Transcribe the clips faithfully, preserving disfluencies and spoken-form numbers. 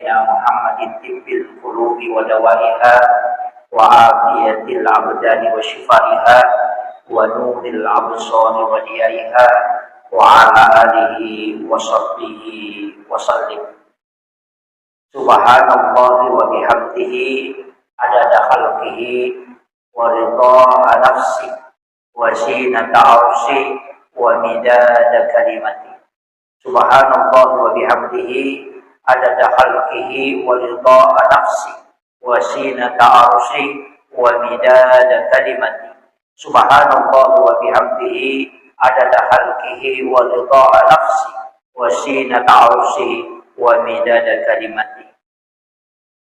يا محمد طب القلوب ودوائها وعافية الأبدان وشفائها ونور الأبصار وضيائها وعلى آله وصحبه وسلم. سبحان الله وبحمده عدد خلقه ورضاء نفسه وزينة عرشه ومداد كلمته. سبحان الله وبحمده عدد خلقه ورضاء نفسه وزينة عرشه ومداد كلمته. سبحان الله وبحمده عدد خلقه ورضاء نفسه وزينة عرشه ومداد كلمته.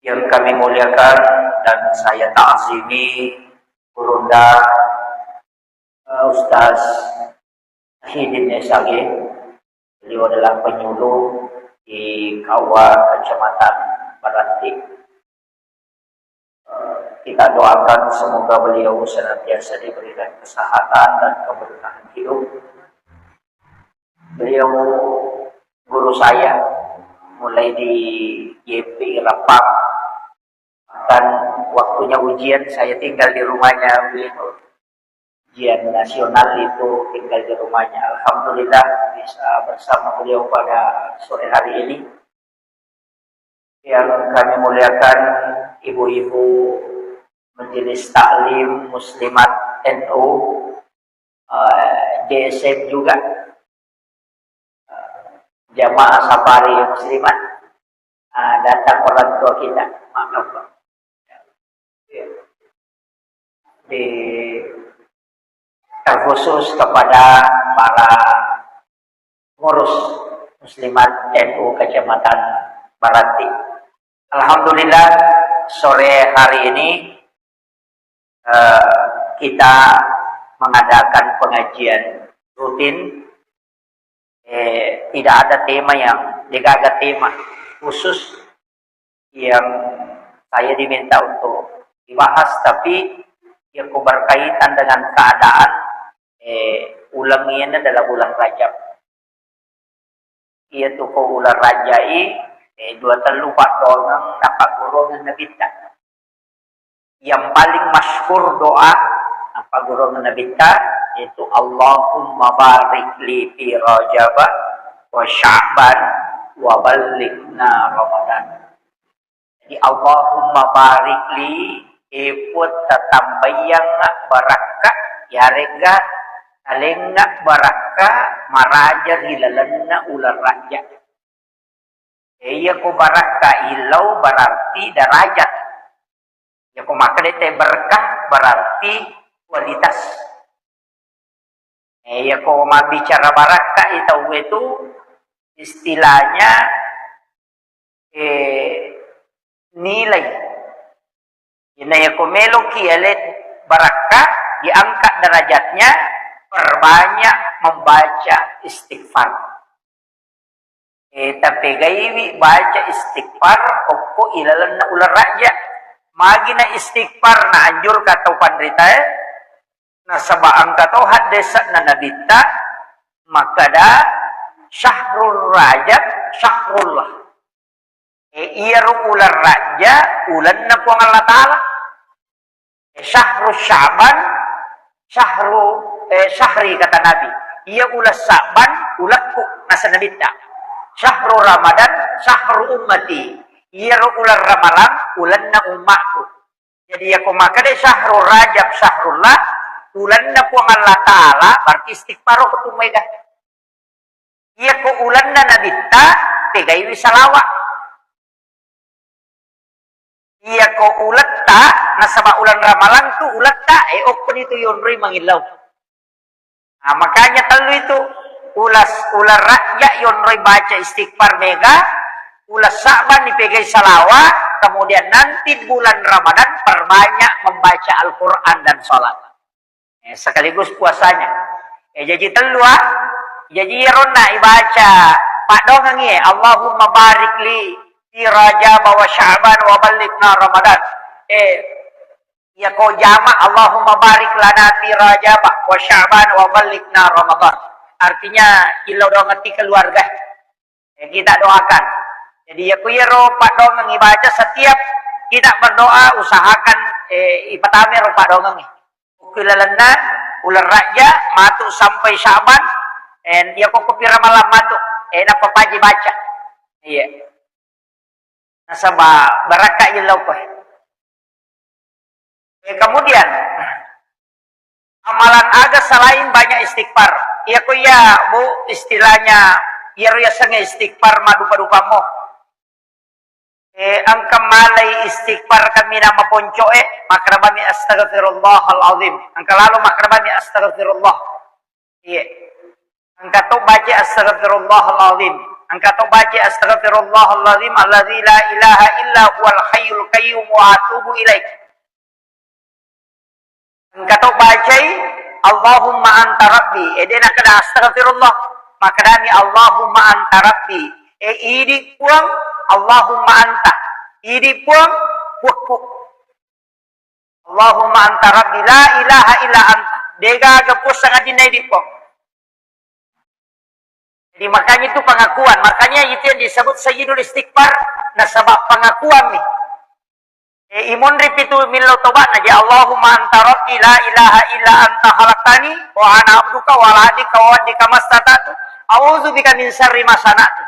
Yang kami muliakan dan saya ta'zimi, Gurunda, eh, Ustaz Hidin S A G. Beliau adalah penyuluh di K U A Kecamatan Baranti. Eh, kita doakan semoga beliau senantiasa diberikan kesehatan dan keberkahan hidup. Beliau guru saya mulai di G P Rapang, dan waktunya ujian saya tinggal di rumahnya beliau. Ujian nasional itu tinggal di rumahnya. Alhamdulillah bisa bersama beliau pada sore hari ini. Yang kami muliakan ibu-ibu Majelis Taklim Muslimat N U, eh, J S M juga, eh, jamaah safari muslimat, eh, datang orang tua kita, maaf, Pak. Di, terkhusus kepada para pengurus muslimat N U Kecamatan Baranti. Alhamdulillah, sore hari ini, eh, kita mengadakan pengajian rutin. Eh, tidak ada tema yang, degaga tema khusus yang saya diminta untuk dibahas, tapi yang berkaitan dengan keadaan, eh, uleng ini adalah bulan Rajab. Iya tu ko uleng Rajai, eh, dua tellu paddongeng napaggurungeng Nabitta. Yang paling masyhur doa napaggurungeng Nabitta itu, "Allahumma barik li fi Rajab wa Sya'ban wa ballighna Ramadan." Jadi, "Allahumma barik li," e Puang, tatambaiyang barakka, yaregga talengnga barakka maraja ri lalenna uleng Rajab. E, iya ko barakka illau berarti derajat. Iya ko makkeda te berkah berarti kualitas. E, iya ko mabbicara barakka i tauwe tu istilahnya, eh, nilai. Ina iya ko meloki ele barakka, diangkat derajatnya, perbanyak membaca istighfar. Eh, tapegaiwi baca istighfar okko ilalenna uleng Rajab. Magina istighfar naanjurka tau panritae, nasaba engka to haddese'na Nabitta makkeda, "Syahrul Rajab syahrullah." Eh, iyaro uleng Rajab ulenna Puang Allah Ta'ala. Eh, syahru Sya'ban, syahru, eh, syahri, kata Nabi. Iya uleng Sya'ban, ulekku, nasa Nabitta. Syahru Ramadan, syahru ummati. Iyaro uleng Ramalang, ulenna ummakku. Jadi, iya ko makkeda syahru Rajab syahrullah, ulenna Puang Allah Ta'ala, berarti istighfar ko tu mega. Iya ko ulenna Nabitta, pegaiwi salawa. Iya ko uletta, nasaba uleng Ramalang tu uletta, e, okkoni tu yonroi mangillau. Nah, makanya tellu itu, ulas-, uleng Rajab yonroi baca istighfar mega, uleng Sya'ban dipegai salawa, kemudian nanti bulan Ramadan perbanyak membaca Al-Quran dan salat. Eh, sekaligus puasanya. Eh, jaji tellu, ah. Jaji iyaronna ibaca, paddongengi, "Allahumma barik li fi Rajab wa Sya'ban wa ballighna Ramadan." Eh, iya ko jama, "Allahumma barik lana fi Rajab wa Sya'ban wa ballighna Ramadan." Artinya, illau doangeng ti keluarga. Eh, kita doakan. Jadi, iya ku iyaro paddoangeng ibaca setiap kita berdoa, usahakan, eh, ipatama ro paddoangeng. Ku lalenna uleng Rajja matu sampai Sya'ban, eh, iya ko pira malam matu, eh, nappa paji baca. Iya. Nasaba barakka jellauko. Eh, kemudian, amalan aga selain banyak istighfar? Iya ko iya, Bu, istilahnya, iyaro yasengnge istighfar madupa-dupammo. Eh, engka malai istighfar kaminang maponco'e, makkedabami astaghfirullahal azim. Engka lalo makkedabami astaghfirullah. Iya. Engka to baca astaghfirullahal azim. Engka to baca astaghfirullahal azim alladzi la ilaha illa huwal hayyul qayyum wa atubu ilaih. Engka to bacai Allahumma anta rabbi. Eh, de nakkeda astaghfirullah. Makkedami Allahumma anta rabbi. Eh, idi Puang, Allahumma anta. Idi Puang, Puakku. Allahumma anta rabbi la ilaha illa anta. Degaga puang sangadinna idi Puang. Jadi makanya itu pengakuan, makanya itu yang disebut sayyidul istighfar, nasaba pengakuan nih. Eh, imonri pitu millau tobatna, jadi Allahumma anta rabbi la ilaha illa anta khalaqtani wa ana abduka wa ala ahdika wa wa'dika mastata'tu. A'udzu bika min syarri ma sana'tu.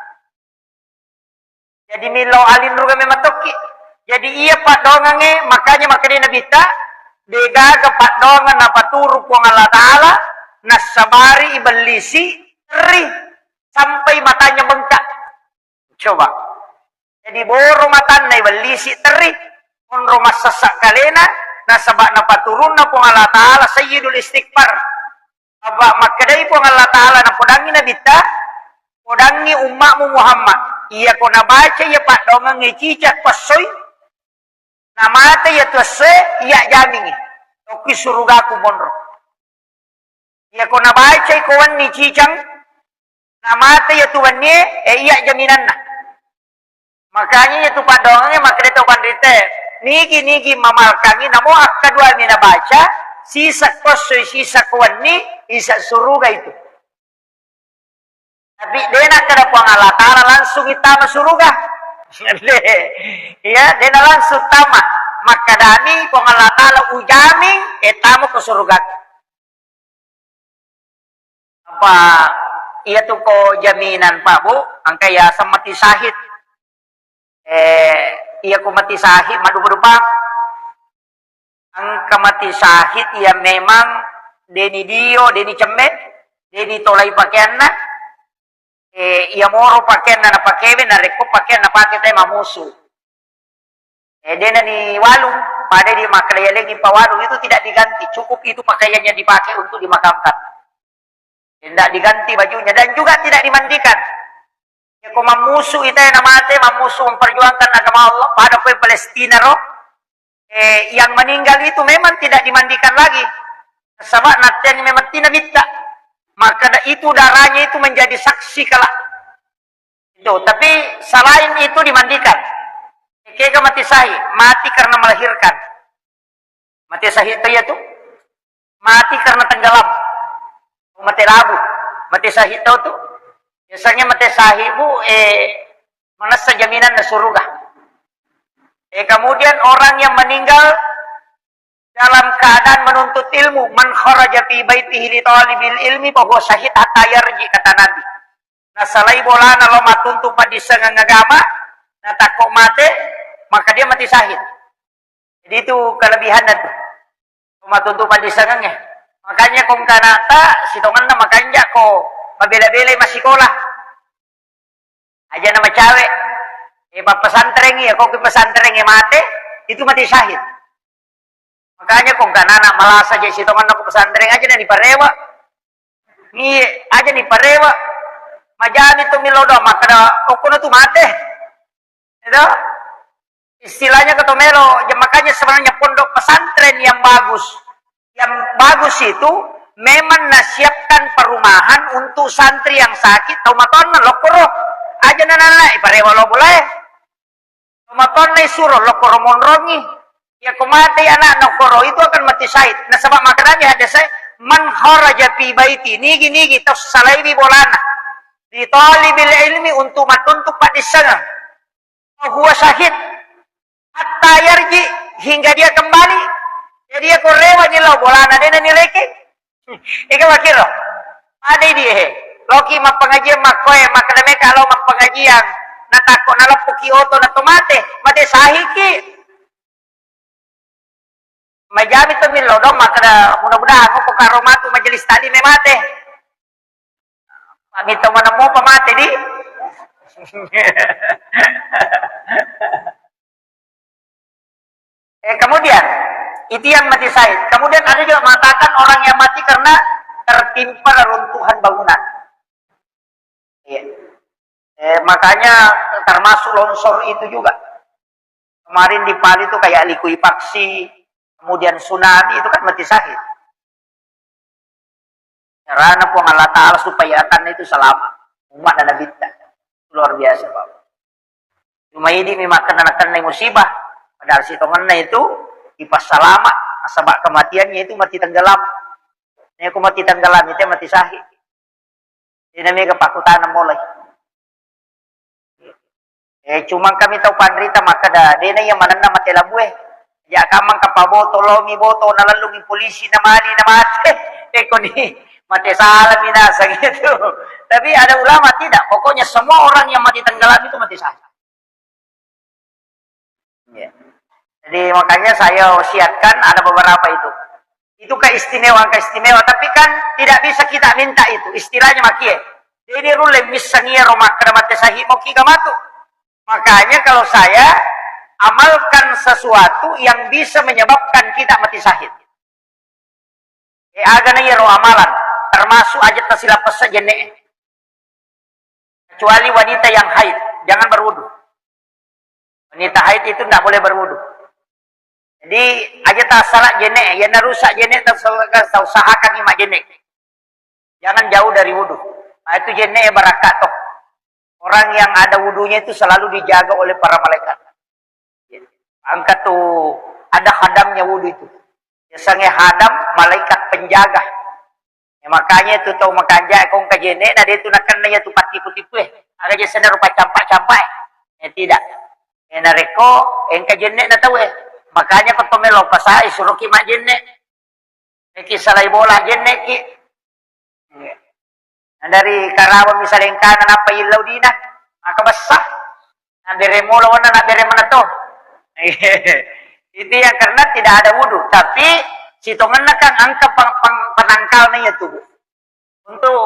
Jadi millau alinruga memang tokki. Jadi iya paddoangengnge, makanya makkedai Nabitta, degaga paddoangeng napaturu Puang Allah Ta'ala, nassabari ibellisi terri sampai matanya bengkak. Coba. Jadi boro matanna ibellisi terri, monro massessa kalena, nasaba napaturunna Puang Allah Ta'ala sayyidul istighfar. Apa makkedai Puang Allah Ta'ala napodangi Nabitta, podangi ummakmu Muhammad. Iya ko nabaca iya paddoangengnge cicak passoi, namate iya tu essoe, iya jamingi. Tokki surugaku monro. Iya ko nabacai ko wenni cicang, namate iya tu wennie, eh, iya jaminanna. Makanya iya tu paddoangengnge makkeda to panrite, nigi-nigi mamalkangi namo akkaduami nabaca, sisa ko essoi, sisa ko wenni, isa suruga itu. Tapi de nakkeda Puang Allah Ta'ala langsung ittama suruga. Iya, de na langsung tama. Makkedami Puang Allah Ta'ala, ujaming, eh, tama ke suruga. Apa iya tu ko jaminan, Pak, Bu? Engka yaseng mati syahid. Eh, iya ko mati syahid, madupa-dupa. Engka mati syahid iya memang deni dio, deni cemme, deni tolai pakeanna. Eh, iya moro pakeanna napakewe, narekko pakeanna pake tai mamusu. Eh, dena ni walung, pada di makkeda yalengi pawalung itu tidak diganti, cukup itu pakaian yang dipakai untuk dimakamkan. Tidak diganti bajunya dan juga tidak dimandikan. Ya, ko mammusu ita yang mate, mammusu memperjuangkan agama Allah, pada kue Palestina ro, eh, yang meninggal itu memang tidak dimandikan lagi. Sebab nanti memang tina bitta. Maka da-, itu darahnya itu menjadi saksi kelak. Itu, tapi selain itu dimandikan. Kega mati syahid, mati karena melahirkan. Mati syahid itu ya tuh. Mati karena tenggelam. Mati labu. Mati syahid tahu tuh. Biasanya mati syahid, Bu, eh, manessa jaminan na surga. Eh, kemudian orang yang meninggal dalam keadaan menuntut ilmu, "Man kharaja fi baitihi li talibil ilmi fa huwa syahid hatta yarji," kata Nabi. Nasalai bolana lo mattuntu paddissengeng agama, natakko mate, maka dia mati syahid. Jadi itu kelebihanna tuh. Lo mattuntu paddissengengnge. Makanya kongkanata sitongenna makanja ko mabela-belai massikola. Aja na macawe. Eh, pappesantrengi, ya, kok pesantrengi mate, itu mati syahid. Makanya kongkanana malasa je sitongenna ko pesantren aja na diparewa. Ni aja diparewa. Majani tu milo do, makkeda okkono tu mate. Itu istilahnya ketomelo. Ya, makanya sebenarnya pondok pesantren yang bagus, yang bagus itu memang nasiapkan perumahan untuk santri yang sakit, tau matonna lokkoro. Aja nanana iparewa lo bolae. Tau matonna isuro lokkoro monrongi. Ya ko mate anak nokkoro itu akan mati syahid. Nasaba makkedami hadis saya, "Man kharaja fi baiti," nigi-nigi tau salaiwi bolana. Di talibil ilmi, untuk mattuntu paddissengeng. Fahuwa syahid. Hatta yarji, hingga dia kembali. Jadi, iya ko rewa ni lao bolana de' nanirekeng. Ega makkiro. Ade' di, eh. Loki mappengajian makkoe, makkeda meka lao mappengajian. Natakko naleppuki oto na to mate, mate sahiki. Majami to millau dong makkeda mudah-mudahan ko karo matu majelis taklim e mate. Mita maneng mopa mate di. Eh, kemudian, itu yang mati syahid. Kemudian ada juga mengatakan orang yang mati karena tertimpa reruntuhan bangunan. Iya. Eh, makanya termasuk longsor itu juga. Kemarin di Palu itu kayak likuifaksi, kemudian tsunami, itu kan mati syahid. Carana Puang Allah Ta'ala supaya atanna itu selamat. Umat dan nabitta. Luar biasa, Pak. Cuma idi mi makkeda-, nakkennai musibah. Padahal sitongenna itu ipassalama, nasaba kematiannya itu mati tenggelam. Nako mati tenggelam itu mati syahid. Dena mega pakkutana mulai. Eh, cuma kami tau panrita makkeda, dena iya manenna mate labue. Ya kamang kapaboto, lomi boto, nalellungi polisi, namali, namate. Eh, koni mate salami naseng itu. Tapi ada ulama tidak. Pokoknya semua orang yang mati tenggelam itu mati syahid. Ya. Jadi makanya saya wasiatkan ada beberapa itu. Itu keistimewaan-keistimewaan, tapi kan tidak bisa kita minta itu. Istilahnya makie. Jadi rulle missengi ro makkeda mate syahid mau kiga matu. Makanya kalau saya amalkan sesuatu yang bisa menyebabkan kita mati syahid. Eh, aga na iyaro amalan, termasuk aja tasilappessa jenne. Kecuali wanita yang haid, jangan berwudu. Wanita haid itu tidak boleh berwudu. Jadi, aja tasala jenne, yang rusak jenne, tausahakan ima jenne. Jangan jauh dari wudu. Nah, itu jenne barakka to. Orang yang ada wudunya itu selalu dijaga oleh para malaikat. Engka tu ada khadamnya wudu itu. Biasanya khadam malaikat penjaga. Ya, makanya itu tau makanja ko engka jenne na de tu nakenna ya tu patipu-tipu eh. Aga je senda rupa campak-campak eh. Ya tidak. Ya, narekko engka jenne na tau eh. Makanya ko to melo pasai suruh ki majenne. Eki salai bola jenneki. Nah, dari Karawang misalnya engkana nappa illau dina, maka bessa. Nah, bere molo wana na bere mana to. Itu yang karena tidak ada wudu, tapi sitongenna kan angka pang, pang, penangkalna ya tubuh. Untuk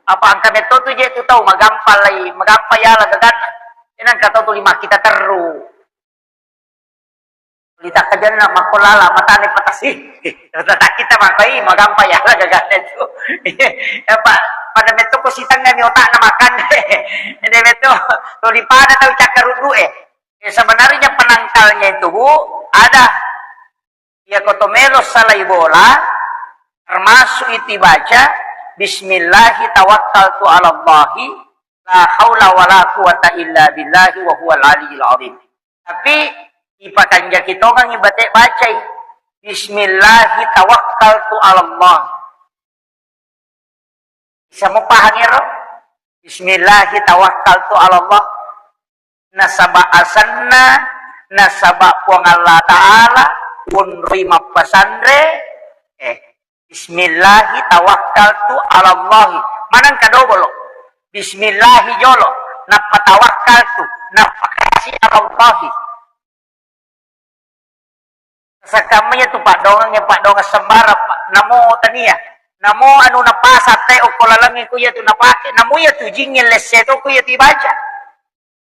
apa angka metto tu je tu tau magampa lai, magampa yala gaganna. Enang kata tu lima kita teru. Lita kajanna makko lala matane patasi. Tata kita makkoi magampa yala gagana itu. Apa pada metto ko sitengah ni otakna makan. Ini metto tuli pada tau cakkaruddu eh. Eh, sebenarnya penangkalnya itu, Bu, ada. Ya ko to melo salai bola, termasuk itu baca, "Bismillahi tawakkaltu 'alallahi, la haula wala quwata illa billahi wa huwal aliyyil azim." Tapi ipakanjaki tongang ibate bacai, "Bismillahi tawakkaltu 'alallah." Bisa mupahang ero? "Bismillahi tawakkaltu 'alallah." Nasaba asenna, nasaba Puang Allah Ta'ala, wonroi mappasanre, eh, "Bismillahi tawakkaltu 'alallahi." Maneng kadobolo. "Bismillahi" jolo, nappa "tawakkaltu", nappa kasi "'alallahi". Sakkamma iya tu paddongeng, iya paddongeng sembarang, Pak. Namo tania. Namo anu napasa te okko laleng ku iya tu napake. Namo iya tu jingnge lesse to ku iya tu ibaca.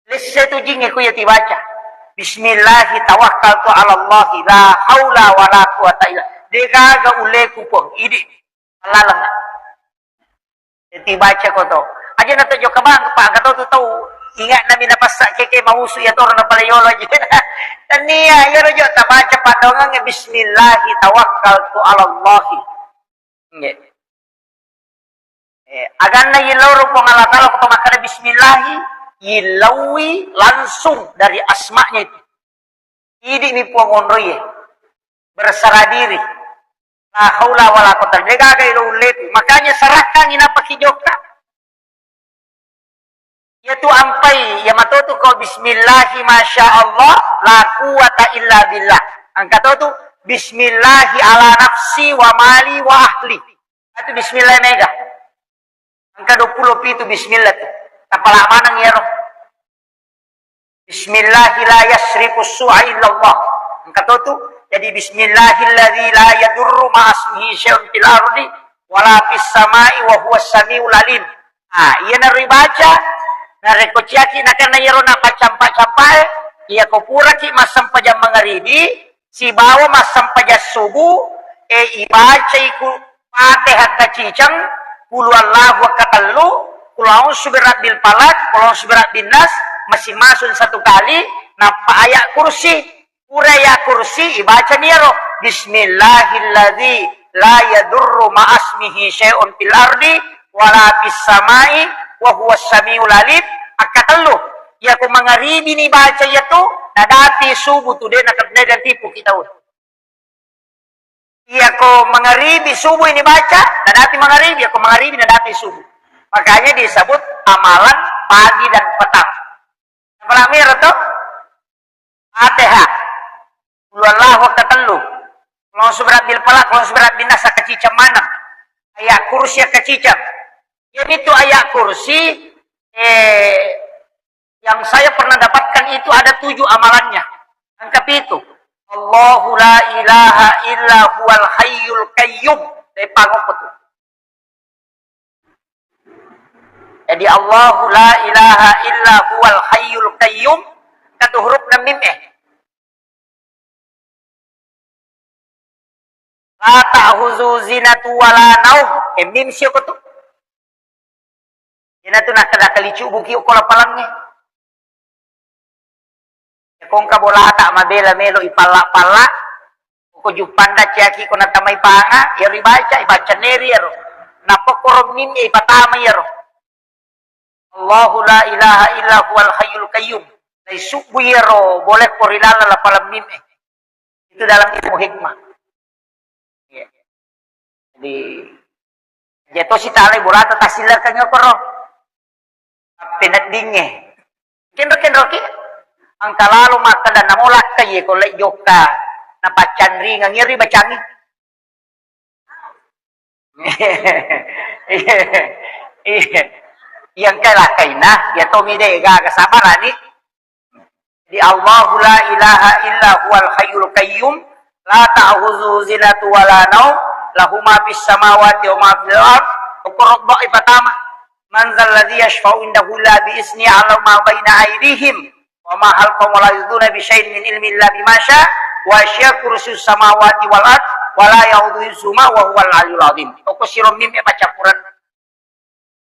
Lesse tu jingnge ku iya tu ibaca. "Bismillahi tawakkaltu 'alallahi, la haula wala quwata illa." Degaga uleku pong. Idi. Laleng. Jadi baca ko to. Aja na to jokka bang, Pak, kata tu tau. Ingat nami na passa keke mausu ya toro na pale yolo aja. Tania, ya rojo ta baca padongang, "Bismillahi tawakkaltu 'alallahi." Nggih. Eh, aganna yillau ro Puang Allah Ta'ala ko to makkada bismillahi, yillaui langsung dari asma'nya itu. Idi mi Puang onroie. Berserah diri. La haula wala quwata. Degaga ilo ulleku. Makanya serahkan inapa ki jokka. Itu ampai, iya matotu ko bismillahi masya Allah, la quwata illa billah. Engka totu bismillahi ala nafsi wa mali wa ahli. Itu bismillah mega. Engka dua puluh pitu bismillah tu. Tapala maneng iyaro. Bismillahi la yasrifu su'a illallah. Engka totu. Jadi bismillahilladzi la yadurru ma'asmihi syai'un fil ardi wala fis sama'i wa huwas samiul alim. Ah, iyanaro ibaca narekko ciaki nakenna iyaro napaccampa-campae, iyako puraki massempajang mangaribi, sibawa massempajang subuh, e, ibacai ku Fatihah kaciceng, Qul huwallahu katellu, Qul a'udzu birabbil falaq, Qul a'udzu birabbin nas, masing-masing satu kali, nappa ayat kursi. Pura ayat kursi, ibacani iyaro, bismillahilladzi la yadurru ma'asmihi syai'un fil ardi wala fis sama'i wa huwas samiul alim. Akkatellu. Iyako mangaribi ni baca iyatu, nadapi subuh tu de' nakennai dan tipu kita. Iyako mangaribi subuh ini baca, nadapi mangaribi, iyako mangaribi nadapi subuh. Makanya disebut amalan pagi dan petang. Apalagi ro to? Fatihah. Qul huwallahu katellu. Qul a'udzu birabbil falaq, Qul a'udzu birabbin nas, kaciceng maneng. Ayat kursi kaciceng. Jadi itu ayat kursi, eh, yang saya pernah dapatkan itu ada tujuh amalannya. Angka pitu. Allahu la ilaha illa huwal hayyul qayyum. Saya pangok betul. Jadi Allahu la ilaha illa huwal hayyul qayyum. Katu huruf na mim eh. La ta'khuzuhu sinatun wa la naum. Eh, mim sio ko tu. Iyana tu nakkeda kalicu buki ko lapalangnge. Kongka bolata mabela melo ipalla-palla. Ko juppanda ciaki ko natamai panga, iyaro ibaca, ibaca neri iyaro. Nappa koro mim e ipatama iyaro. Allahu la ilaha illa huwal hayyul qayyum. Naisubbu iyaro boleh ko ri laleng lapalang mim e. Itu dalam ilmu hikmah. Iya. Jadi, jeto sitalai bolata tasillerkan okoro. Appeneddingnge. Kenro-kenroki. Engka lalo makkeda namo lakkai ye ko lai jokka. Napaccanringang iyaro ibacangi. Iya. Iya. Iya engka lakkaina, iya tomi de gaga sabarani. Di Allahu la ilaha illa huwal hayyul qayyum, la ta'khuzuhu sinatun wa la naum, lahu ma fis samawati wa ma fil ard. Okoro doa ipatama. Man dzalladzi yashfa'u indahu illa bi idznihi, ya'lamu ma baina aidihim wa ma khalfahum wa la yuhituna bi syai'in min ilmihi illa bima sya, wasi'a kursiyyuhus samawati wal ard, wa la ya'uduhu hifdhuhuma wa huwal aliyyul azim. Oko siro mim e paccappureng.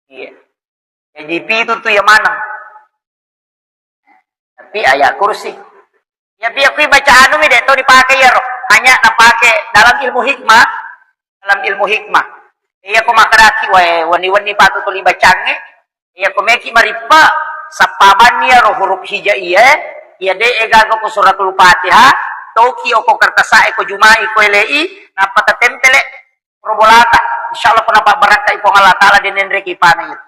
Iya. Jadi pitu tu iya maneng. Tapi ayat kursi. Ya, pi-, aku baca anu mi de' to dipakai iyaro. Hanya napake dalam ilmu hikmah, dalam ilmu hikmah. Iya ko makkadaki wae wenni-wenni patu tuli bacangnge. Iya ko meki marippa sappabanni iyaro huruf hijaiyah. Iya de' egaga ko suratul Fatihah, toki oko kertasa'e ko jumai ko elei, nappa tatempele. Ro bolata, insya Allah ko napabbarakkai Puang Allah Ta'ala, de' nenreki pana itu.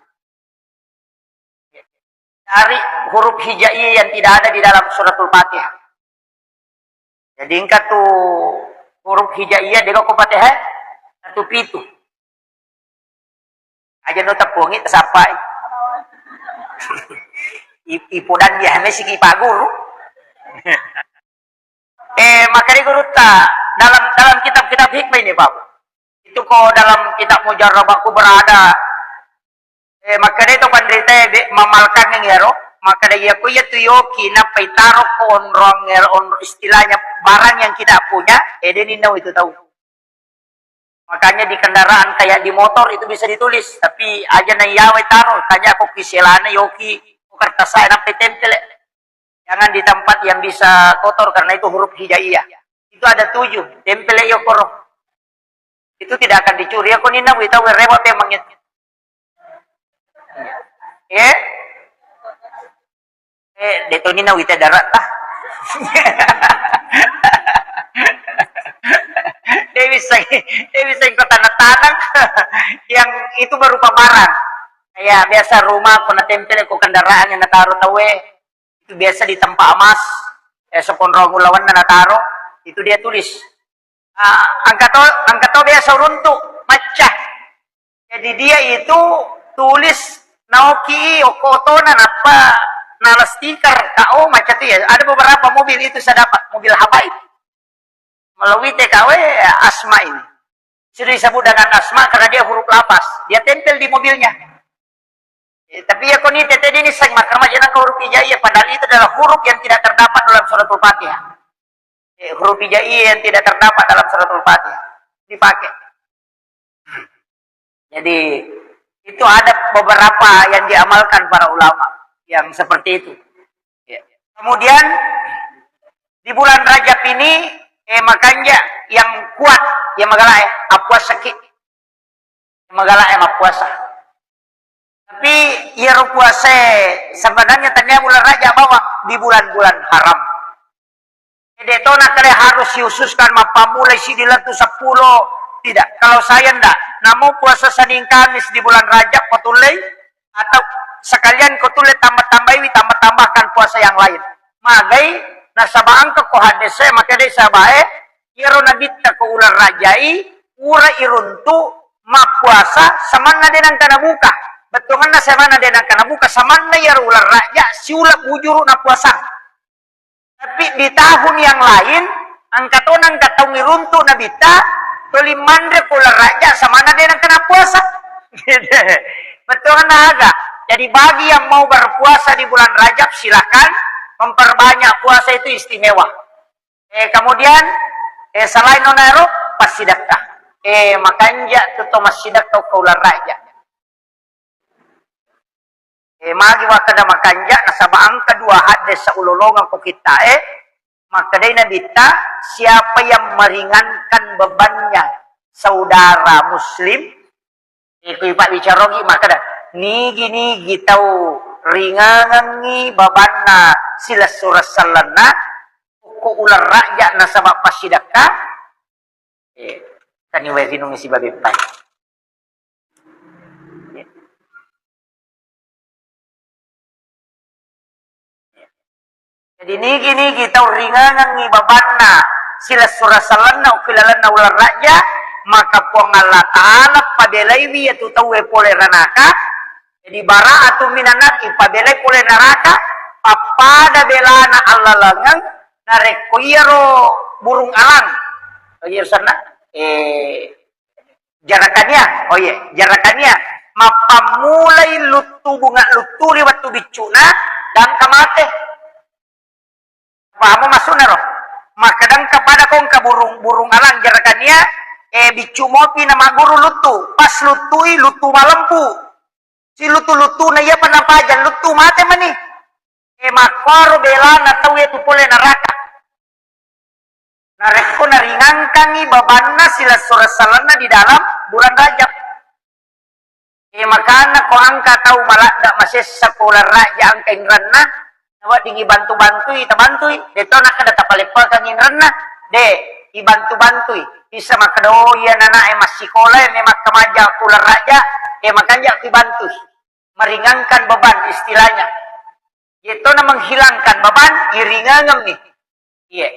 Cari huruf hijaiyah yang tidak ada di dalam suratul Fatihah. Jadi engka tu huruf hijaiyah de' ko Fatihah, satu pitu. Aja no tepungi, tesapai. I-, ipodanni hame siki paguru. Eh, makkeda gurutta dalam, dalam kitab-kitab hikmah ini, Pak. Itu ko dalam kitab Mujarrabah Kubra ada, eh, makkeda itu panrita be mamalkang iyaro, makkeda iya ko iya tu yoki nappa itaro ko onrong iyaro, onro istilahnya barang yang kita punya, eh, de' ninna itu tahu. Makanya di kendaraan kayak di motor itu bisa ditulis, tapi aja na iyawe taro, tanya ko ki selana yoki, ko kertas saya nappa tempel. Jangan di tempat yang bisa kotor karena itu huruf hijaiyah. Itu ada tujuh, tempel yo koro. Itu tidak akan dicuri. Aku nina wita werrewa memang itu. Eh? Eh, de' toni na wita darat tah. De' bisa, de' bisa engkau tanah-tanah yang itu berupa barang. Kayak biasa rumah ko natempel ko kendaraan yang nataro tauwe, itu biasa di tempat emas, eh, sekonrong ulawanna nataro, itu dia tulis. Ah, engka to, engka to biasa uruntu, macca. Jadi dia itu tulis naoki okko otona nappa nala stiker, K O macca tu ya. Ada beberapa mobil itu saya dapat, mobil habaib. Melalui T K W Asma ini. Sudah disebut dengan Asma karena dia huruf lafaz. Dia tempel di mobilnya. Eh, tapi ya koni tete ini seng makkeda maja nangka huruf hijaiyah, padahal itu adalah huruf yang tidak terdapat dalam suratul Fatihah. Eh, huruf hijaiyah yang tidak terdapat dalam suratul Fatihah dipakai. Jadi itu ada beberapa yang diamalkan para ulama yang seperti itu. Ya. Kemudian di bulan Rajab ini, eh, makanja yang kuat, yang magala, eh, appuasaki. Magala, eh, mappuasa. Tapi iyaro puasa sebenarnya tania bulan Rajab bawang, di bulan-bulan haram. Jadi to nakkeda harus dihususkan mappammulai siddi lettu seppulo. Tidak. Kalau saya ndak, namu puasa Senin Kamis di bulan Rajab ko tullei, atau sekalian ko tullei tambah-tambaiwi, tambah-tambahkan puasa yang lain. Magai, nasaba engka ko hadese makkedai sabae, iyaro nabitta ko uleng Rajai, pura iruntu mappuasa samanna de nengka nabuka. Bettuanna samanna de nengka nabuka, samanna iyaro uleng Raja siuleng bujuru napuasang. Tapi di tahun yang lain, engka to nengka taung iruntu nabitta, toli manre ko uleng Raja samanna de nengka napuasa. Bettuanna aga. Jadi bagi yang mau berpuasa di bulan Rajab, silakan memperbanyak puasa, itu istimewa. Eh, kemudian, eh, selain nonaro, passidekka. Eh, makanja tu to massidekka ko uleng Raja. Eh, magi wakkeda makanja, nasaba engka dua hadis ulolongeng ko kitta, eh, makkedai nabitta, siapa yang meringankan bebannya saudara muslim, iko ipabbicarogi makkeda, nigi-nigi tau ringangengngi babanna silessureng sellenna, ko uleng Raja nasaba passidekka, eh, taniwai rinungi sibawa beppai. Jadi nigi-nigi tau ringangengngi babanna silessureng sellenna okko ilalenna uleng Raja, maka Puang Allah Ta'ala pabelaiwi iyatu tauwe pole ranaka. Jadi bara'atun minan nar, ipabelai pole naraka, pappada belana allalengeng narekko iyaro burung alang. Iya sanna, eh, Jarakania, oh iya, jarakania. Mappammulai luttu bunga luttu ri wettu biccu'na, gangka mate. Paham maksudna ro? Makkadangka pada kongka burung, burung alang jarakania, eh, biccu mopi na magguru luttu. Pas luttui, luttu malempu. Siluttu-luttuna iya pa napajang luttu mate mani. Eh, makkoro belana tauwe tu pole naraka. Narekko naringangkangi babanna silessureng sellenna di dalam bulan Rajab. Eh, makana ko engka tau maladda masessa ko uleng Rajab engka inrenna, nawedding ibantu-bantui, tabantui. De to nakkeda tapaleppekang inrenna. De, ibantu-bantui. Bisa makkeda, oh iya nanae massikola e memang kamaja ko uleng Rajab, eh, makanja ko ibantui. Meringankan beban istilahnya. Yaitu menghilangkan beban, iringangeng nih. Iya.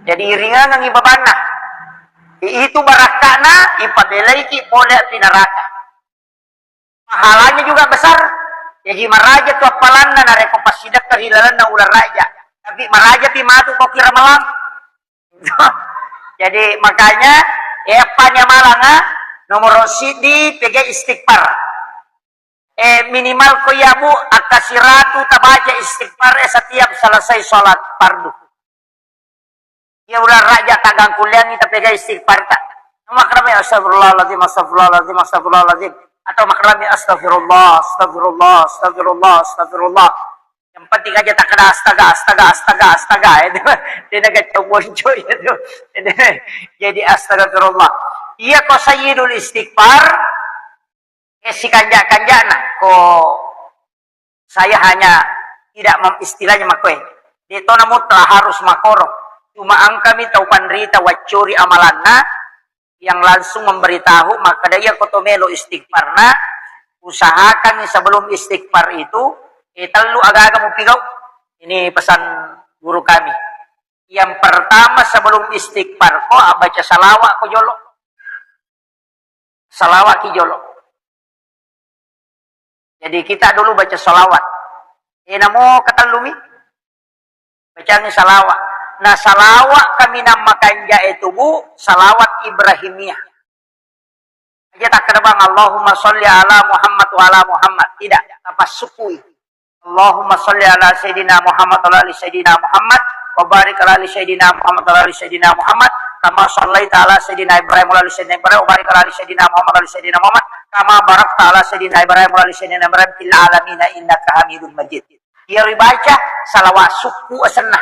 Jadi iringangeng bebanna. I-, itu barakkana ipabelaiki pole api neraka. Pahalanya juga besar. Jadi maraja tu appalanna narekko passidekka ri lalenna uleng Rajab. Tapi maraja pi matu ko kira melang. Jadi makanya, eh, apa nya malanga, nomor siddi pega istighfar. Eh, minimal ko iya, Bu, akka siratu tabaca istighfar, eh, setiap selesai sholat fardu. Iya uleng Rajab tagang kuliah ni tapega istighfar ta. Makrami astagfirullahaladzim, astagfirullahaladzim, astagfirullahaladzim. Atau makrami astagfirullah, astagfirullah, astagfirullah, astagfirullah. Yang penting aja takkeda astaga, astaga, astaga, astaga. Itu dia nak coba itu. Jadi astagfirullah. Iya ko sayyidul istighfar, eh, sikanja-kanjana ko saya hanya tidak mem-, istilahnya makoe. De tona mutlak harus makoro. Cuma engkami tau panrita waccori amalanna yang langsung memberitahu, makkeda iya ko to melo istighfarna, Usahakan sebelum istighfar itu, eh, tellu agaga mupigau. Ini pesan guru kami. Yang pertama, sebelum istighfar ko baca salawat ko jolo. Salawat ki jolo. Jadi kita dulu baca salawat. Eh, namo ketellumi. Bacangi salawat. Nah, salawat kaminang makanja'e tu, Bu, salawat Ibrahimiyah. Aja takkeda bang, Allahumma sholli ala Muhammad wa ala Muhammad. Tidak, tapassukui. Allahumma sholli ala Sayyidina Muhammad wa ala ali Sayyidina Muhammad, wa barik ala ali Sayyidina Muhammad wa ala ali Sayyidina Muhammad, kama shallaita ala Sayyidina Ibrahim wa ala ali Sayyidina Ibrahim, wa barik ala ali Sayyidina Muhammad wa ala ali Sayyidina Muhammad, kama barakta ala Sayyidina Ibrahim wa ala ali Sayyidina Ibrahim fil alamin innaka Hamidum Majid. Iyaro ibaca salawat sukku asenna.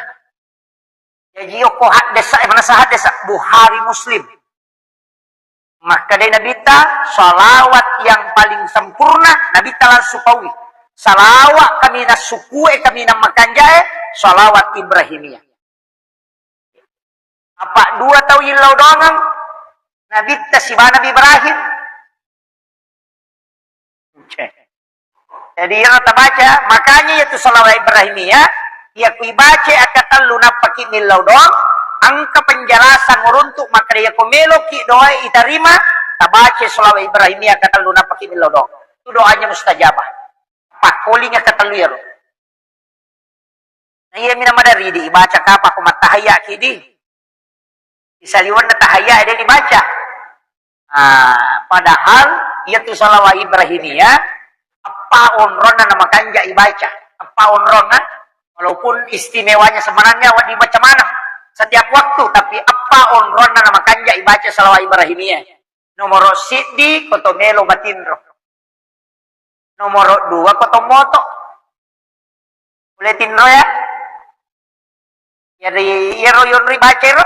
Jaji okko haddesa, eh, manasa haddesa, Bukhari Muslim. Makkedai Nabitta, salawat yang paling sempurna, Nabitta langsung paui. Salawat kaminang sukkue, kaminang makanjae, salawat Ibrahimiyah. Apa dua tau illau doangeng, Nabitta siba Nabi Ibrahim. Oke. Jadi, iyaro tabaca, makanya iyatu salawat Ibrahimiyah, iya ku ibaca akkatellu nappaki millau doang, engka penjelasan uruntuk makkeda iya ko meloki doa itarima, tabaca salawat Ibrahimiyah akkatellu nappaki millau doang. Itu doanya mustajabah. Pakkoling akkatellu iyaro. Nah, iya mina maderri di ibaca kapa ko mattahayya ki di. Isaliwenna tahayya de dibaca. Ah, padahal iyatu salawat Ibrahimiyah, eppa onronna namakanja ibaca. Eppa onronna, walaupun istimewanya sebenarnya wa-, dibaca maneng setiap waktu, tapi eppa onronna namakanja ibaca salawat Ibrahimiyah. Nomoro siddi, koto melo matinro. Nomoro dua, koto moto. Pole tinro ya. Jadi, iyaro yonri baca ro.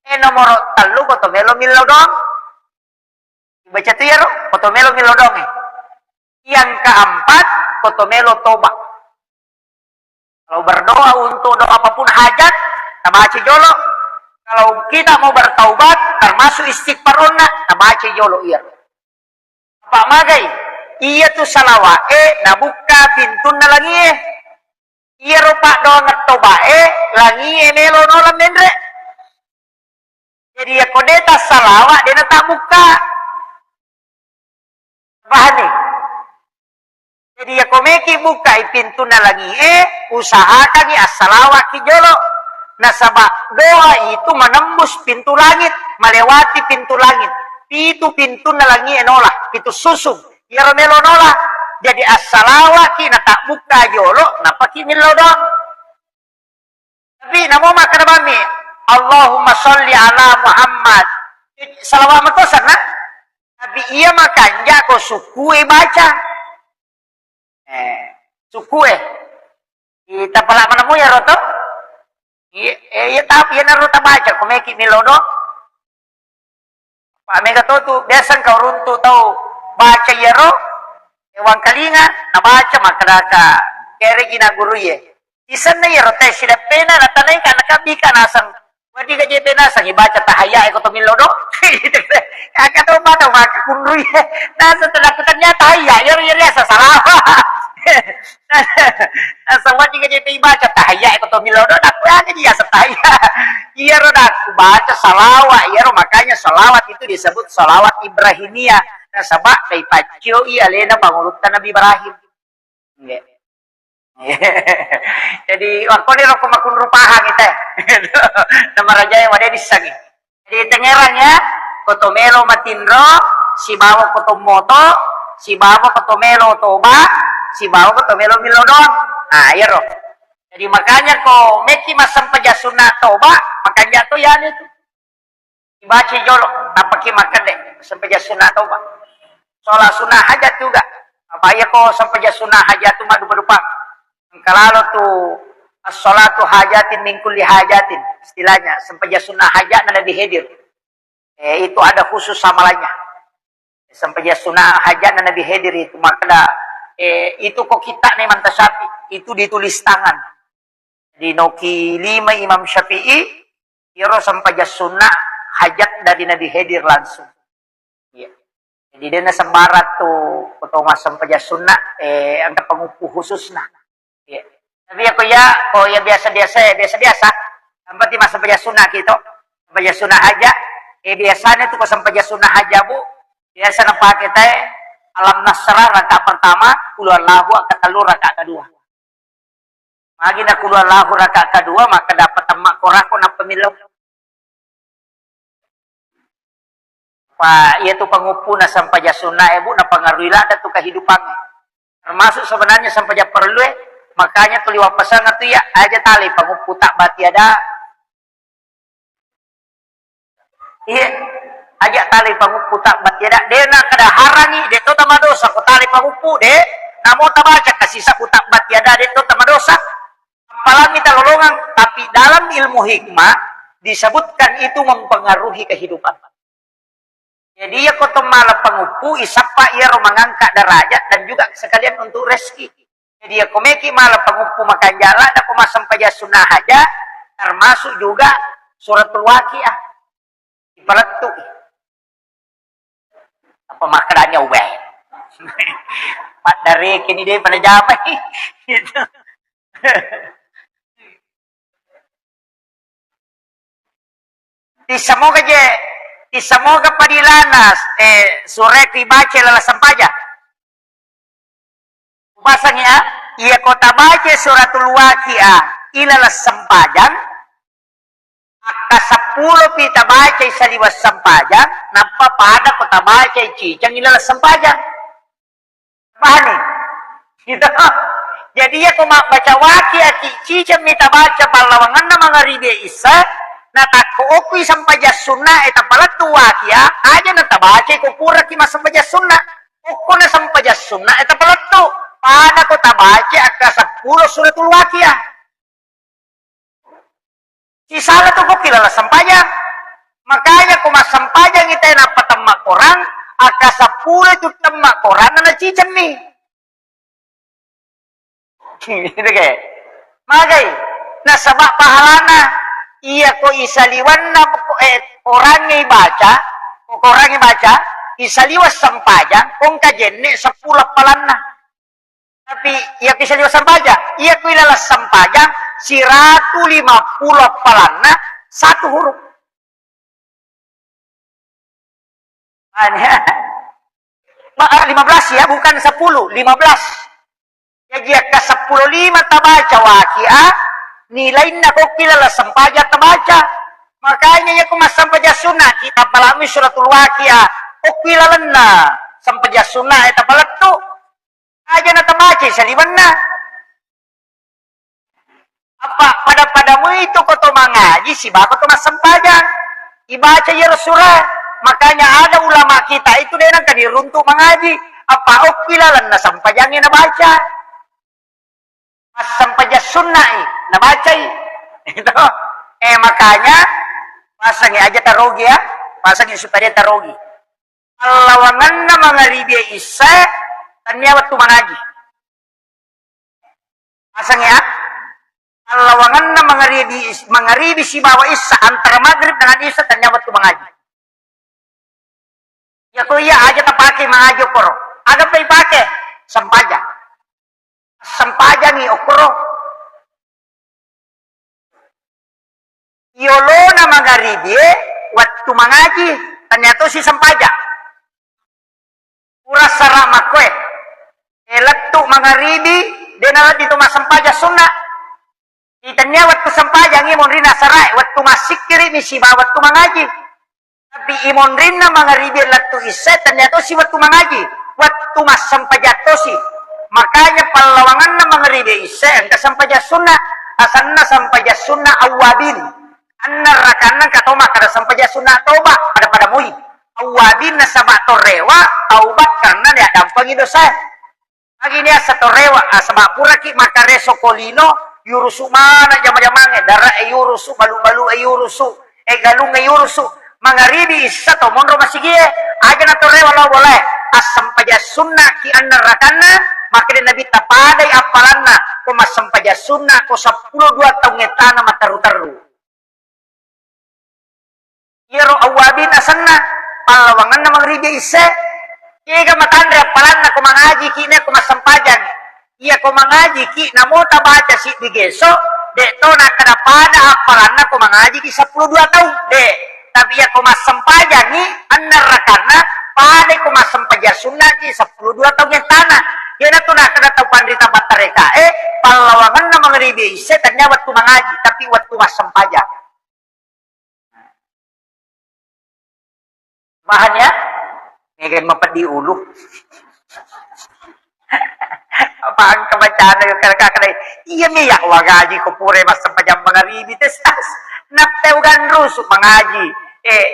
Eh, nomoro tellu, koto melo millau doang. Baca tu iyaro, koto melo millau doang, eh. Yang keempat, koto melo toba. Kalau berdoa untuk doa apapun hajat, tabaca jolo. Kalau kita mau bertaubat, termasuk istighfar onna, tabaca jolo iyaro. Apa magai? Iyatu salawa'e nabukka pintunna langie. Iyaro paddoangeng tobae, langie melo nola menre. Jadi, iyako de tassalawa, de natabbukka. Pahami? Jadi, iyako meki bukkai pintunna langie, usahakangi assalawaki jolo. Nasaba doa itu menembus pintu langit, melewati pintu langit. Pitu pintunna langie nola, pitu susung. Iyaro melo nola. Jadi, assalawaki natabbukka jolo, napaki millau doang. Tapi namo makkeda bammi, "Allahumma sholli ala Muhammad." Salawat mato senna. Tapi iya makanja ko sukkue baca. Eh, sukkue. Itapala manemu iyaro to? Iya, eh, iya, tapi iyanaro tabaca ko meki millau do. Pak mega to tu, biasa engka uruntu tau baca iyaro, eh, wangkalinga, nabaca makkadaka, kereji na guru ye. Isenna iyaro te sideppena, natanaika, nakabbika naseng, wedding gajepe naseng, ibaca tahayya e ko to millau do. Aka to mata maka kunrui. Naseng tadakku ternyata tahayya, iyaro, iyaro asa salawa. Nasaba tiga jepe ibaca tahayya, iko to millau do, nakku aga dia tahayya. Iyaro nakku baca salawat, iyaro makanya salawat itu disebut salawat Ibrahimiyah. Nasaba dai paccioi alena pangulutta Nabi Ibrahim. Nggih. Jadi, wah, koni roko makunru pahang ite. Namarajai wade dissangi. Jadi, tengngerang ya, koto melo matinro, sibawa koto moto, sibawa koto melo toba, sibawa koto melo millau doang. Nah, iyaro. Jadi, makanya ko meki massempajang sunna toba, makanja to yani tu. Ibaca jolo, nappaki makkede, sempajang sunna toba. Sholat sunnah hajat juga. Apa iya ko sempajang sunnah hajat tu maddupa-dupang. Engka lalo tu as-sholatu hajatin min kulli hajatin. Istilahnya, sempajang sunnah hajat na Nabi Khidir. Eh, itu ada khusus amalannya. Sempajang sunnah hajat na Nabi Khidir itu. Maka ada, eh, itu ko kita nih manta Syafi'i, itu ditulis tangan. Di noki lima Imam Syafi'i, iyaro sempajang sunnah hajat dari Nabi Khidir langsung. Iya. Jadi, dena sembarang tu ko to massempajang sunna, eh, engka panguppu khususna. Iya. Tapi ya ko ya, ko ya biasa-biasa, ya biasa-biasa. Yang penting massempajang sunna kita, sempajang sunna haja. Eh, biasanya tu ko sempajang sunna haja, Bu, biasa napake te Alam Nasrah rakaat pertama, Qul Huwallahu rakaat tellu, rakaat kedua. Magi na Qul Huwallahu rakaat kedua, maka dapat temma korako nappa millau. Pa, iya tu panguppu na sempajang sunna e, Bu, napengaruhi ladda tu kehidupan. Termasuk sebenarnya sempajang perlu e, makanya tu liwa pesan tu ya, aja tali panguppu tak bati ada. Iya, aja tali panguppu tak bati ada. De na kada harangi, de to tamadosa ko tali panguppu, de. Namo tabaca kasi sabbu tak bati ada, de to tamadosa. Apalagi talolongang, tapi dalam ilmu hikmah disebutkan itu mempengaruhi kehidupan. Jadi, iya ko to mala panguppu, isappa iyaro mangangkat derajat dan juga sekalian untuk rezeki. Jadi, iya ko meki mala panguppu makanja ladda ko massempajang sunna haja, termasuk juga suratul Waqiah. Ipalettu. Apa makkedanya ubah? Maddareke ni de pada jamai. Gitu. Tissamoga je, tissamoga padilana, eh, sure ku ibaca lala sempajang. Upasangi a, iya ko tabaca suratul Waqiah ilala sempajang, akka seppulo pi tabaca saliweng sempajang, nappa pada ko tabaca ciceng ilala sempajang. Pahami? Gitu. Jadi, iya ko mabbaca Waqiah ki, ciceng mi tabaca pallawangenna mangaribi isya, na takko okui sempajang sunna e tapalettu Waqiah, aja na tabaca ko puraki massempajang sunna. Okko na sempajang sunna e tapalettu, pada ko tabaca akka seppulo suratul Waqiah. Sisala tu ko kilala sempajang. Makanya ko massempajang ita nappa temma korang, akka seppulo itu temma korang na cicemmi. Gitu ke? Magai. Nasaba pahalana iya ko isaliwanna, eh, korangnge ibaca, ko korangnge ibaca, isaliweng sempajang, kongka jenne seppulo appalanna. Tapi iya ko isaliweng sempajang, iya ko ilala sempajang, siratu lima puluh appalanna satu huruf. Ba-, lima belas ya, bukan sepuluh, lima belas. Jadi, akka seppulo lima tabaca Waqiah, nilainna ko kilala sempajang tabaca. Makanya iya ko massempajang sunna, kita palami suratul Waqiah, ko kilalenna sempajang sunna e tapalettu. Aja na tabaca saliwenna. Apa pada-pada mu itu ko to mangaji sibawa ko to massempajang. Ibaca iyaro sura. Makanya ada ulama kita itu de nengka diruntu mangaji. Apa okki lalenna sempajangnge nabaca. Massempajang sunna'i nabacai. Itu. Eh, makanya pasangi aja tarogi ya. Pasangi supaya tarogi. Allawangenna mangaribi isya, tania wettu mangaji. Pasang ya. Allawangenna mangaribi, mangaribi sibawa isya, antara maghrib dengan isya, tania wettu mangaji. Ya ko iya aja tapake mangaji okoro. Aga pa ipake? Sempajang. Sempajangi okoro. Yolona mangaribie wettu mangaji, tania tosi sempajang. Pura sara makkoe. E, lettu mangaribi, de naladdi to massempajang sunna. Itania wettu sempajangi monrina sarae, wettu massikkiri mi sibawa wettu mangaji. Tapi imonrinna mangaribi lettu isya, tania tosi wettu mangaji, wettu massempajang tosi. Makanya pallawanganna mangaribi isya engka sempajang sunna, asanna sempajang sunna awwabin. Anna rakanna engka to makkada sempajang sunna toba, pada-pada mui. Awwabin nasaba torewa, taubat karena diaddampengi dosa. Magi niasa torewa, asaba puraki makkareso ko lino, yurusu mana jama-jamangnge, dara e yurusu, balu-balu e yurusu, e galung e yurusu, mangaribi isya to monro masigie, aja na torewa lao bolae, assempajang sunna ki anna rakanna, makkeda Nabi tapadai appalanna, ko massempajang sunna, ko seppulo dua taung ettana matteru-teru. Iyaro awwabin asenna, pallawangenna mangribi isse. Kega matanre appalanna ko mangajiki, ne ko massempajang. Iya ko mangajiki, namo tabaca siddi geso, de to nakkeda pada appalanna ko mangajiki seppulo dua taung. De, tapi iya ko massempajangi, enneng rakanna, pada ko massempajang sunnaki seppulo dua taung ettana. Iyanatu nakkeda tau panrita battareka e, pallawangenna mangaribi isse tennia wettu mangaji, tapi wettu massempajang. Paham ya? Mega mapeddi ulu. Apa engka bacana yo kala-kala. Iya mi ya wagaji ko pura massempajang mangaribi tes tas. Nappe uganrusu mangaji. Eh,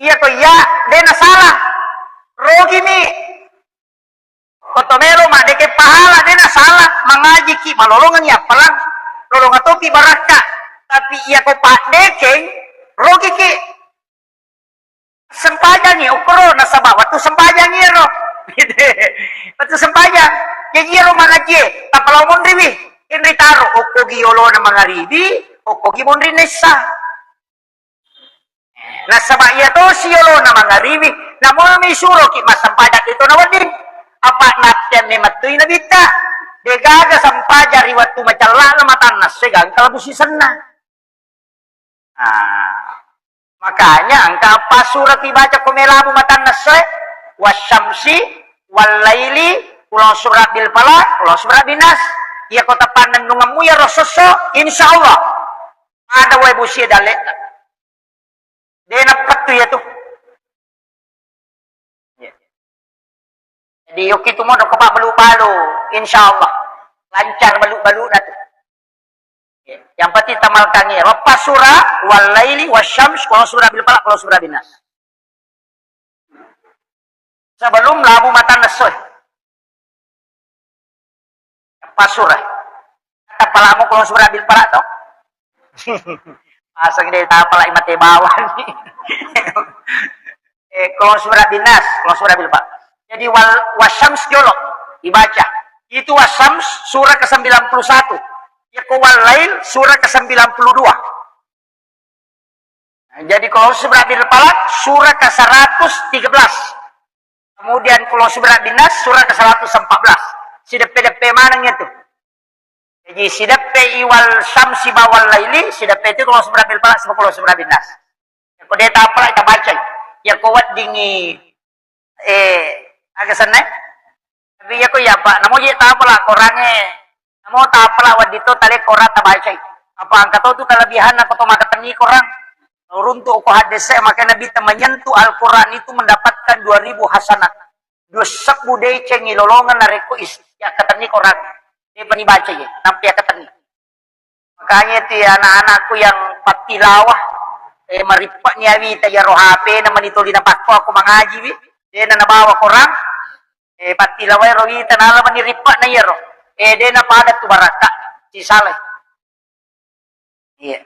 iya ko iya, de na salah. Rogi mi. Koto melo maddeke pahala, de na salah, mangajiki, malolongengi appalang, lolonga topi barakka. Tapi iya ko paddekeng, rogiki. Sempajangi okkoro, nasaba wettu sempajangi ero. Wettu sempajang. Jadi ero mangajie, tappa lao monriwi. Inri taro, okkogi yolona mangaribi, okkogi monri nessa. Nasaba iya tosi yolona mangaribi, namomi suroki massempajang itu nawedding. Apa nattianni mettui nabitta. Degaga sempajang ri wettu macellana matanna segangka labu sisenna. Ah, makanya engka appa surati baca ko melabu matanna soe, wasyamsi, wallaili, kulong surat bil falaq, kulong surat binas. Iya ko tapannennungemmu ya rososso, insya Allah. Ada wae busie dalle'ta. De nappettu iya tu. Iya. Jadi yokki tu modo ko pabbalu-balu, insya Allah lancar balu-balu na tu. Iya. Yang penting tamalkangi. Rappa surah, wal laili, wasyams, kalau surah bil falaq, kalau surah binas. Sebelum labu matanna essoe. Pasura. Tapalamu kalau surah bil falaq to. Aseng de tapalai mate bawang. Eh, kalau surah binas, kalau surah bil falaq. Jadi wal wasyams jolo dibaca. Itu wasyams surah ke sembilan puluh satu. Ya ko wal lail surah ke sembilan puluh dua. Nah, jadi kalau surah bil falaq surah ke seratus tiga belas. Kemudian kalau surah binas surah ke seratus empat belas. Sideppe-deppe maneng itu. Jadi sideppe iwal syamsi bawal laili, sideppe itu kalau surah bil falaq sama kalau surah binas. Ko de tapalai tabacai. Ya ko weddingi Eh, aga senna? Tapi iya ko iya, Pak, namo je tapala korangnge, namo tapala wedding to tale korang tabacai. Apa engka to tu kelebihanna ko to makkatenni korang. Runtu ko hadese, maka Nabi ta menyentuh Al-Quran itu mendapatkan dua ribu hasanat. Dua sebbu deceng ilolongan narekko is-, yakkatenni korang. Depa ni baca ye, nampi yakkatenni. Makanya itu ya anak-anakku yang pattilawah, eh, marippa'ni awita iyaro H P na mani toli napakko aku mangaji wi, dena nabawa korang, eh, pattilawai ro wita nala mani rippa'na iyaro, eh, dena pada tu barakka, sisalai. Iya.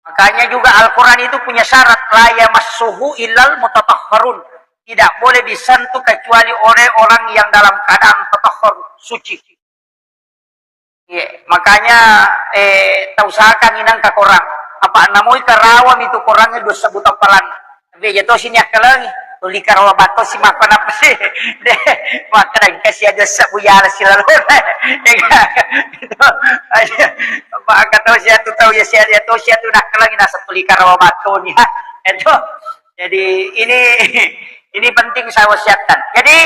Makanya juga Al-Quran itu punya syarat, la yamassuhu illal mutatahharun. Tidak boleh disentuh kecuali oleh orang yang dalam keadaan tatahhar, suci. Iya, makanya, eh, tausahakan inang ka korang. Apa namoi karawa mitu korang dua sebbu tappalan. Tapi aja to sini akkalengi. Tuli karawa batto si maka napa sih? Deh, maka dan kasih aja sebbu ya silalu. Ya kan? Aja. Apa angkat tahu siatu tahu ya siatu tahu siatu nak kelengi nasa tuli karawa batto nih. Itu. Jadi ini ini penting saya wasiatkan. Jadi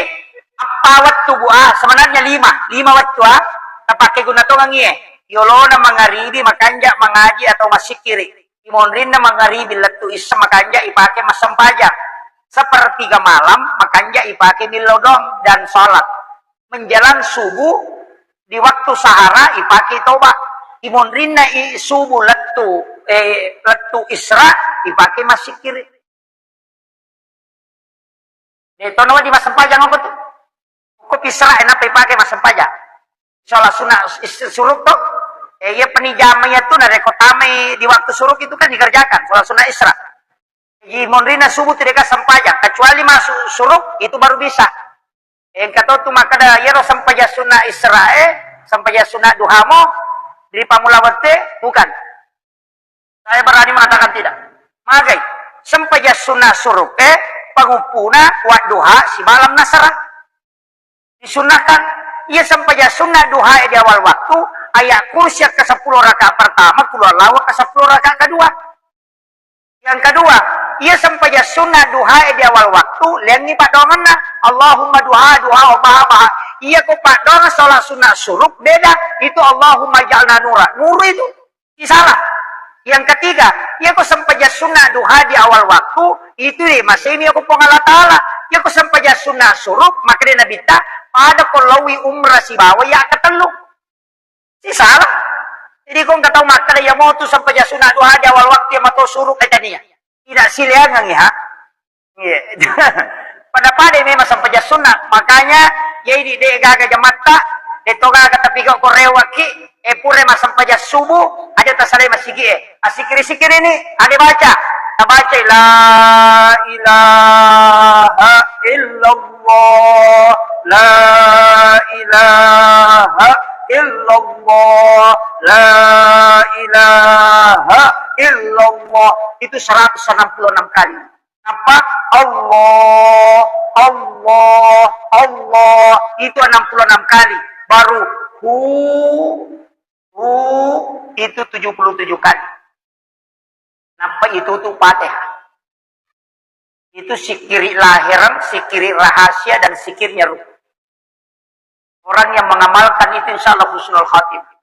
apa wettu bu ah sebenarnya lima, lima wettu ah tapake guna tongang iye. Yolona mangaribi makanja mangaji atau masikiri. Imonrinna mangaribi lettu issa makanja ipake massempajang. Sepertiga malam makanja ipake millau doang dan salat. Menjelang subuh di waktu sahara ipake toba. Imonrinna i subuh lettu eh lettu isra ipake masikiri. De to nawa di massempajang apa tu? Ko pisra enapa ipake massempajang? Sholat sunnah is- suruk to. Eh, iya penijama iya tu narekko tamai di waktu suruk itu kan dikerjakan sholat sunnah isra. Jadi monrina subuh tidak sempajang kecuali masuk suruk itu baru bisa. Engka to tu makkeda iyaro sempajang sunnah isra eh, sempajang sunnah duhamo di pamula wette bukan. Saya berani mengatakan tidak. Magai, sempajang sunnah suruke, Panguppuna, wadduha, sibawa alam nasara. Disunnahkan, iya sempajang sunna duha di awal waktu, ayat kursi ke sepuluh rakaat pertama, kulhuwallahu ke sepuluh rakaat kedua. Yang kedua, iya sempajang sunna duha di awal waktu, leangngi paddoangenna. Allahumma duha, duha, wa baha, baha. Iya ko paddoangeng sholat sunna suruk, beda. Itu Allahumma ja'alna nura. Nuru itu. Salah. Yang ketiga, iya ko sempajang sunna duha di awal waktu, itu deh, masih ini aku Puang Allah Ta'ala. Iya ko sempajang sunna suruk, maka dia Nabi ta, pada ko lawi umrah sibawa ya ketellu. Si salah. Jadi ko engka tau makkeda, "Ya mau tu sempajang sunna duha di awal waktu ya mato suruk," eh, tania. Tidak sileangang ya. Iya. Pada-pada memang sempajang sunna. Makanya, jadi de gaga jamatta, de to gaga tapi kau korewaki, eh, pura massempajang subuh, aja tasalai masigi, eh. Asikiri-sikiri ni, ada baca. Tabaca, "La ilaha illallah, la ilaha illallah, la ilaha illallah." Itu seratus enam puluh enam kali. Apa? Allah, Allah, Allah. Itu enam puluh enam kali. Baru hu, hu, itu tujuh puluh tujuh kali. Napa itu tuh Fatihah? Itu sikiri lahiran, sikiri rahasia, dan sikirnya ruh. Orang yang mengamalkan itu insya Allah husnul khatimah.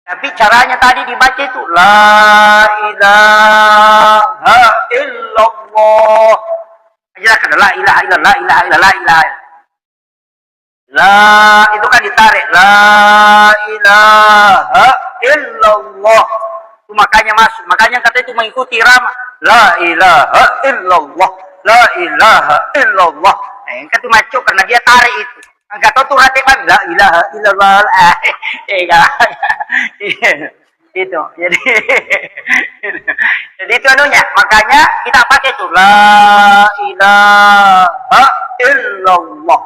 Tapi caranya tadi dibaca itu, "La ilaha illallah." Aja kan, "La ilaha illallah, la ilaha illallah, la ilaha." La, itu kan ditarik. "La ilaha illallah." Itu makanya masuk. Makanya kata itu mengikuti irama. "La ilaha illallah. La ilaha illallah." Eh, engka tu macam karena dia tarik itu. Engka tu rate bang, "La ilaha illallah." Eh, eh, enggak. Itu. Jadi, jadi itu anunya. Makanya kita pakai itu. "La ilaha illallah."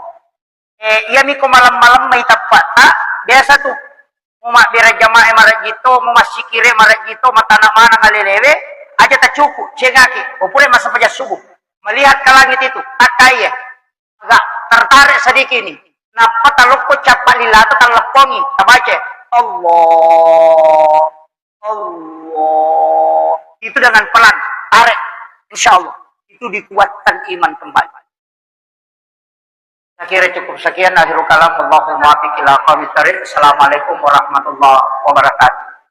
Eh, iya miko malam-malam mai teppatta, biasa tu. Mau mabbere jamaah marajito, mau massikire marajito, matana mana ngalelewe, aja tacuku, cengaki. Opure massempajang subuh. Melihat ke langit itu, takkai ya. Agak tertarik sedikit nih. Nappa talokko cappa lilata talleppongi, tabaca, "Allah, Allah." Itu dengan pelan, tarik. Insya Allah. Itu dikuatkan iman kembali. Saya kira cukup sekian, akhirul kalam, wallahul muwaffiq ila aqwamit thariq. Assalamualaikum warahmatullahi wabarakatuh.